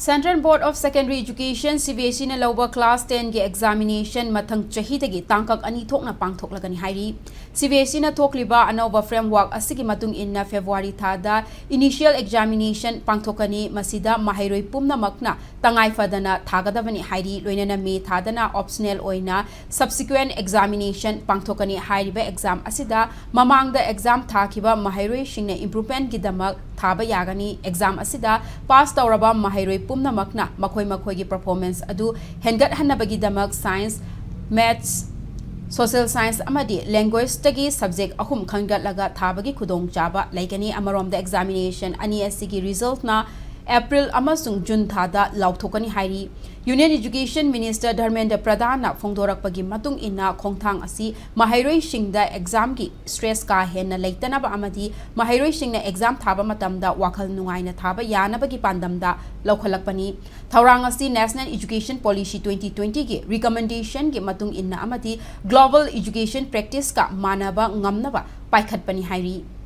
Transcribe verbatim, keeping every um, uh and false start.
Central Board of Secondary Education, CBSEꯅ ꯂꯧꯕ class tenꯒꯤ examination ꯃꯊꯪ ꯆꯍꯤꯗꯒꯤ ꯇꯥꯡꯀꯛ ꯑꯅꯤ ꯊꯣꯛꯅ ꯄꯥꯡꯊꯣꯛꯂꯒꯅꯤ ꯍꯥꯏꯔꯤ꯫ CBSEꯅ ꯊꯣꯛꯂꯤꯕ ꯑꯅꯧꯕ framework ꯑꯁꯤꯒꯤ ꯃꯇꯨꯡ ꯏꯟꯅ February ꯊꯥꯗ initial examination ꯄꯥꯡꯊꯣꯛꯀꯅꯤ꯫ ꯃꯁꯤꯗ ꯃꯍꯩꯔꯣꯏ ꯄꯨꯝꯅꯃꯛꯅ ꯇꯉꯥꯏ ꯐꯗꯅ ꯊꯥꯒꯗꯕꯅꯤ ꯍꯥꯏꯔꯤ꯫ ꯂꯣꯏꯅꯅ May ꯊꯥꯗꯅ optional ꯑꯣꯏꯅ subsequent examination ꯄꯥꯡꯊꯣꯛꯀꯅꯤ꯫ ꯍꯥꯏꯔꯤꯕ exam ꯑꯁꯤꯗ ꯃꯃꯥꯡꯗ exam ꯊꯥꯈꯤꯕ ꯃꯍꯩꯔꯣꯏꯁꯤꯡꯅ improvementꯒꯤꯗꯃꯛ ꯊꯥꯕ ꯌꯥꯒꯅꯤ꯫ Exam ꯑꯁꯤꯗ pass ꯇꯧꯔꯕ ꯃꯍꯩꯔꯣꯏ ꯄꯨꯝꯅꯃꯛꯅ ꯃꯈꯣꯏ ꯃꯈꯣꯏꯒꯤ performance ꯑꯗꯨ ꯍꯦꯟꯒꯠꯍꯟꯅꯕꯒꯤꯗꯃꯛ science, maths, social science ꯑꯃꯗꯤ languageꯇꯒꯤ subject ꯑꯍꯨꯝ ꯈꯟꯒꯠꯂꯒ ꯊꯥꯕꯒꯤ ꯈꯨꯗꯣꯡꯆꯥꯕ ꯂꯩꯒꯅꯤ꯫ ꯑꯃꯔꯣꯝꯗ examination ꯑꯅꯤ ꯑꯁꯤꯒꯤ resultꯅ April ꯑꯃꯁꯨꯡ June ꯊꯥꯗ ꯂꯥꯎꯊꯣꯛꯀꯅꯤ ꯍꯥꯏꯔꯤ꯫ Union Education Minister ꯙꯔꯃꯦꯟꯗ꯭ꯔ ꯄ꯭ꯔꯙꯥꯟꯅ ꯐꯣꯡꯗꯣꯔꯛꯄꯒꯤ ꯃꯇꯨꯡ ꯏꯟꯅ ꯈꯣꯡꯊꯥꯡ ꯑꯁꯤ ꯃꯍꯩꯔꯣꯏꯁꯤꯡꯗ examꯒꯤ stress ꯀꯥ ꯍꯦꯟꯅ ꯂꯩꯇꯅꯕ ꯑꯃꯗꯤ ꯃꯍꯩꯔꯣꯏꯁꯤꯡꯅ exam ꯊꯥꯕ ꯃꯇꯝꯗ ꯋꯥꯈꯜ ꯅꯨꯡꯉꯥꯏꯅ ꯊꯥꯕ ꯌꯥꯅꯕꯒꯤ ꯄꯥꯟꯗꯝꯗ ꯂꯧꯈꯠꯂꯛꯄꯅꯤ꯫ ꯊꯧꯔꯥꯡ ꯑꯁꯤ National Education Policy twenty twentyꯒꯤ recommendationꯒꯤ ꯃꯇꯨꯡ ꯏꯟꯅ ꯑꯃꯗꯤ global education practiceꯀ ꯃꯥꯟꯅꯕ ꯉꯝꯅꯕ ꯄꯥꯏꯈꯠꯄꯅꯤ ꯍꯥꯏꯔꯤ꯫